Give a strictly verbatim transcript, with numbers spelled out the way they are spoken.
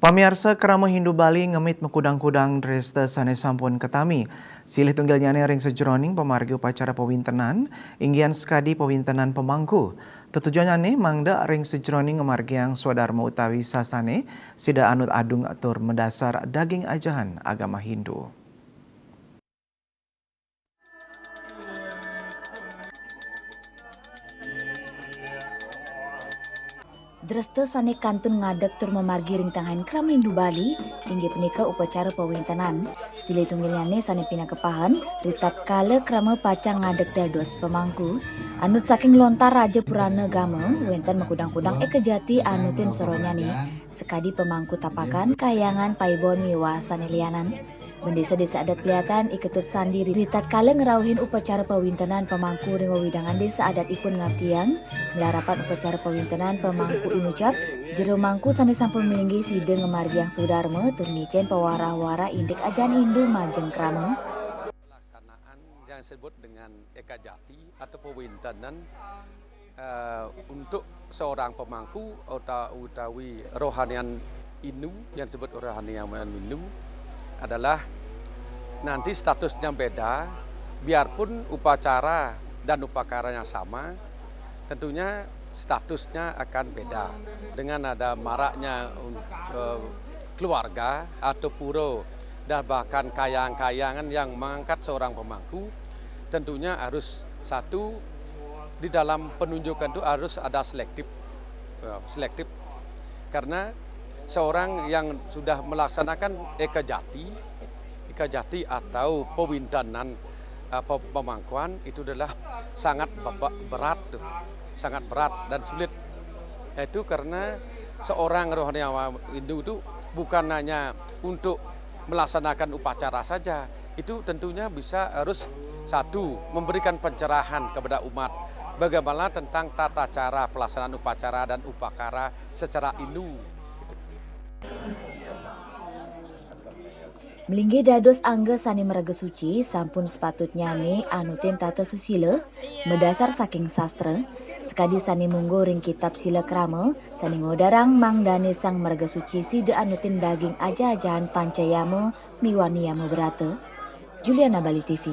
Pamiarsa, krama Hindu Bali ngemit makudang-kudang dresta sane sampun katami. Silih tunggilnyane ring sajeroning pamargi upacara pawintenan, inggihan sakadi pawintenan pamangku. Tetujonnyane mangda ring sajeroning ngamargiang swadarma utawi sasane, sida anut adung tur madasar daging ajahan agama Hindu. Dresta sane kantun ngadeg tur mamargi ring tengahing krama Hindu Bali, inggih punika upacara pawintenan. Silih tunggilnyane sane pinakapahan, ritatkala krama pacang ngadeg dados pamangku. Anut saking lontar Raja Purana Gama, wenten makudang-kudang eka jati anutin soronyane, sakadi pamangku tapakan, kahyangan, paibon miwah sane lianan. Bendesa Desa Adat Peliatan, iketut sandi ritatkala ngrauhin upacara pawintenan pamangku ring wewidangan desa adatipun ngabdiang, malarapan upacara pawintenan pamangku inucap, jero mangku sane sampun malinggih sida ngamargiang swadarma tur ngicen pawarah-warah indik ajahan Hindu majeng krama. Pelaksanaan yang disebut dengan eka jati atau pawintenan, eh, untuk seorang pemangku uta-, utawi rohanian Hindu, yang disebut rohanian Hindu adalah nanti statusnya beda, biarpun upacara dan upakaranya sama, tentunya statusnya akan beda. Dengan ada maraknya, eh, keluarga atau pura dan bahkan kahyangan-kahyangan yang mengangkat seorang pemangku, tentunya harus satu, di dalam penunjukan itu harus ada selektif, ya, selektif. Karena seorang yang sudah melaksanakan eka jati, eka jati atau pawintenan, eh, pe-, pamangkuan itu adalah sangat beba-, berat tuh, sangat berat dan sulit. Itu karena seorang rohaniawan Hindu itu bukan hanya untuk melaksanakan upacara saja, itu tentunya bisa harus, satu, memberikan pencerahan kepada umat bagaimana tentang tata cara pelaksanaan upacara dan upakara secara Hindu. Malinggih dados angga sane marga suci, sampun sapatutnyane anutin tata susila madasar saking sastra, sakadi sane mungguh ring kitab Sila Krama, sane ngodarang mangdane sang marga suci sida anutin daging ajah-ajahan pancayama miwah niyama brata. Juliana, Bali T V.